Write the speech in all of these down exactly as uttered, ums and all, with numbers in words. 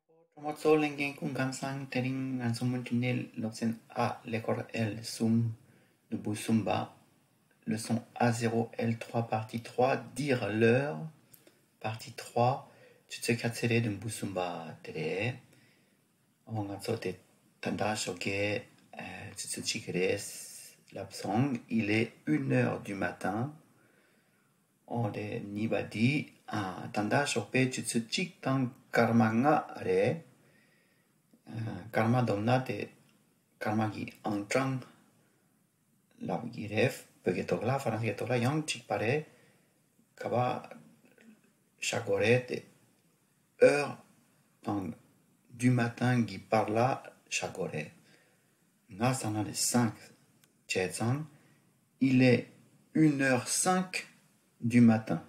གྲོགས་མོ་ཚོ་ལྷན་རྒྱས་སྐུ་ཁམས་བཟང་། དེ་རིང་ང་ཚོ་མུ་མཐུད་ནས་སློབ་ཚན་ཨ་ཀླད་ཀོར་ཨེལ་གསུམ་ནོར་བུ་གསུམ་པ། Leçon A zéro L trois partie trois, dire l'heure, partie trois, ཆུ་ཚོད་ག་ཚོད་རེད་ནོར་བུ་གསུམ་པ་དེ་རེད། འོ་ང་ཚོ་དེ་ད་ལྟ་ཞོགས་ཀས་ཨ་ཆུ་ཚོད་གཅིག་རེད་ལབ་སོང་། Il est une heure du matin. འོ་དེ་གཉིས་པ་འདི་ཨ་ད་ལྟ་ཞོགས་པའི་ཆུ་ཚོད་གཅིག་དང་སྐར་མ་ལྔ་རེད། ཨ་སྐར་མ་བསྡོམས་ན་དེ་སྐར་མ་གི་ཨང་གྲངས་ལབ་ཀྱི་རེད། བོད་སྐད་ཐོག་ལ་ཧྥ་རན་སིའི་ཐོག་ལ་ཡང་གཅིག་པ་རེད། ག་པར་བཞག་དགོས་རེད་དེ། Heure དང་du matin གི་བར་ལ་བཞག་དགོས་རེད། ལྔ་ཟེར་ན་ནི་cinq བྱས་ཙང་། Il est une heure cinq du matin.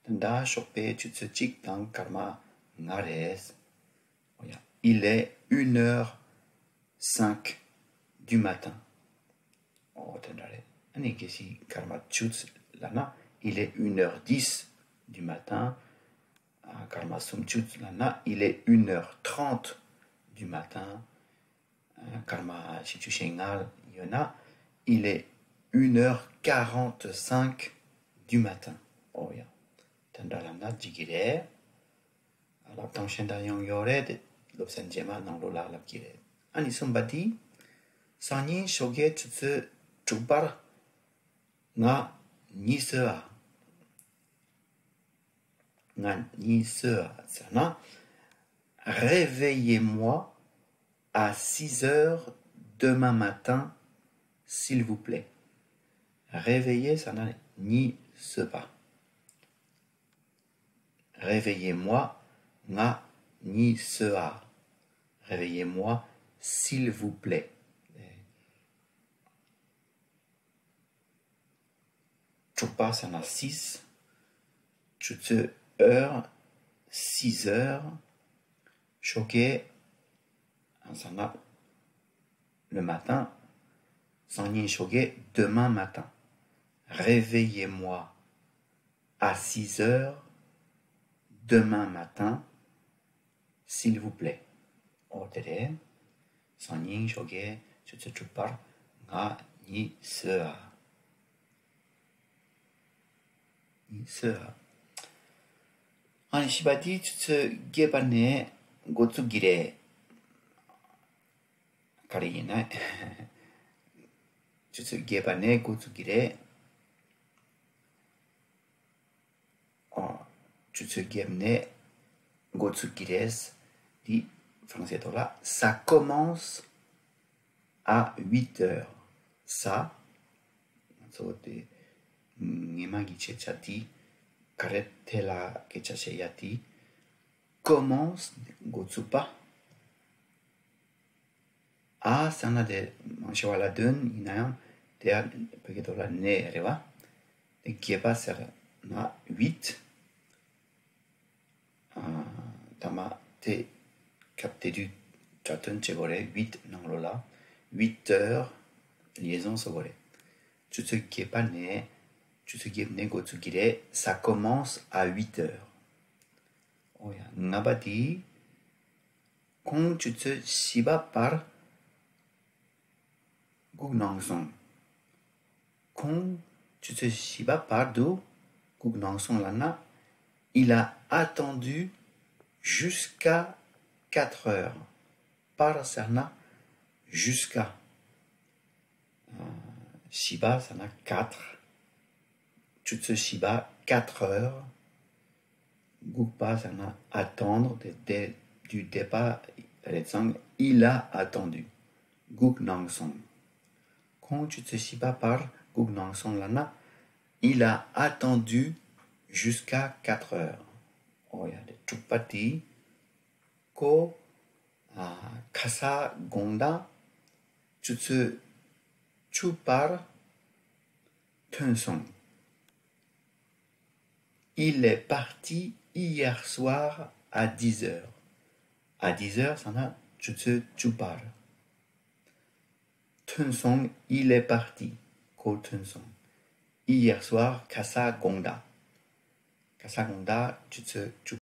ད་ལྟ་ཞོགས་པའི་ཆུ་ཚོད་གཅིག་དང་སྐར་མ་ལྔ་རེད། འོ་ཡ། Il est une heure cinq du matin. འོ་དེ་འདྲ་རེད། ཨ་ནི་གལ་སྲིད་སྐར་མ་བཅུ་ལབ་ན། Il est une heure dix du matin. ཨ་སྐར་མ་སུམ་ཅུ་ལབ་ན། Il est une heure trente du matin. ཨ་སྐར་མ་བཞི་བཅུ་ཞེ་ལྔ་ཡོད་ན། Il est une heure quarante-cinq du matin. འོ་ཡ། དེ་འདྲ་ལབ་ན་འགྲིག་གི་རེད། ལབ་སྟངས་གཞན་དག་ཡང་ཡོད་རེད་དེ། སློབ་ཚན་རྗེས་མ་ནང་ལོགས་ལ་ལབ་ཀྱི་རེད། ཨ་ནི་གསུམ་པ་འདི། སང་ཉིན་ཞོགས་ཀའི་ཆུ་ཚོད་དྲུག་པར་ང་གཉིད་སད་ཨ། ང་གཉིད་སད་ཨ་ཟེར་ན། Réveillez-moi à six heures demain matin, s'il vous plaît. Réveiller ཟེར་ན་གཉིད་སད་པ། Réveillez-moi, ང་གཉིད་སད་ཨ། Réveillez-moi, s'il vous plaît. དྲུག་པ་ཟེར་ན་six. ཆུ་ཚོད་heure, six heures. ཞོགས་ཀས་ཟེར་ན་le matin. སང་ཉིན་ཞོགས་ཀས། Demain matin. Réveillez-moi à six heures demain matin, s'il vous plaît. འོ་དེ་རེད། སང་ཉིན་ཞོགས་ཀས་ཆུ་ཚོད་དྲུག་པར་ང་གཉིད་སད་ཨ། གཉིད་སད་ཨ། ཨ་ནི་བཞི་པ་དེ་ཆུ་ཚོད་བརྒྱད་པ་ནས་འགོ་བཙུགས་ཀྱི་རེད། ག་རེ་ཡིན་ན། ཆུ་ཚོད་བརྒྱད་པ་ནས་འགོ་བཙུགས་ཀྱི་རེད། ཨོ། ཆུ་ཚོད་བརྒྱད་པ་ནས་འགོ་བཙུགས་ཀྱི་རེད། འདི་ཧྥ་རན་སིའི་ཐོག་ལ། Ça commence à huit heures. Ça. ང་ཚོ་དེ་ཉི་མ་གི་ཆེ་ཆ་དེ་ག་རེ་ཐད་ལ་སྐད་ཆ་བཤད་ཡ་དེ། Commence འགོ་བཙུགས་པ། ཨ་ཟེར་ན་དེ་མང་ཆེ་བ་ལ་དོན་ཡིན་ན་ཡང་དེ་ཡང་བོད་སྐད་ཐོག་ལ་ནས་རེད་བ། དེ་བརྒྱད་པ་ཟེར་ན་huit། ཨ་ཐ་མ་དེ་སྐབས་དེ་དུས་སྒྲ་དོན་བྱེད་དགོས་རེད། huit ནང་ལོགས་ལ། Huit heures liaison བཟོ་དགོས་རེད། ཆུ་ཚོད་བརྒྱད་པ་ནས་ཆུ་ཚོད་བརྒྱད་པ་ནས་འགོ་བཙུགས་ཀྱི་རེད། Ça commence à huit heures. འོ་ཡ། ལྔ་པ་དེ། ཁོང་ཆུ་ཚོད་བཞི་པ་བར་སྒུག་གནང་སོང་། ཁོང་ཆུ་ཚོད་བཞི་པ་བར་དུ་སྒུག་གནང་སོང་ལབ་ན། Il a attendu jusqu'à quatre heures. བར་ཟེར་ན་jusqu'à། བཞི་པ་ཟེར་ན་quatre། ཆུ་ཚོད་བཞི་པ། Quatre heures. སྒུག་པ་ཟེར་ན་attendre དེ་དེ་དུས་འདས་པ་རེད་ཙང་། Il a attendu. སྒུག་གནང་སོང་། ཁོང་ཆུ་ཚོད་བཞི་པ་བར་སྒུག་གནང་སོང་ལབ་ན། Il a attendu jusqu'à quatre heures. འོ་ཡ། དེ་དྲུག་པ་དེ། ཁོ་ཨ་ཁ་ས་དགོང་དག་ཆུ་ཚོད་བཅུ་བར་ཐོན་སོང་། Il est parti hier soir à dix heures. À dix heures ཟེར་ན་ཆུ་ཚོད་བཅུ་བར། ཐོན་སོང་། Il est parti. ཁོ་ཐོན་སོང་། Hier soir ཁ་ས་དགོང་དག་ཁ་ས་དགོང་དག་ཆུ་ཚོད་བཅུ་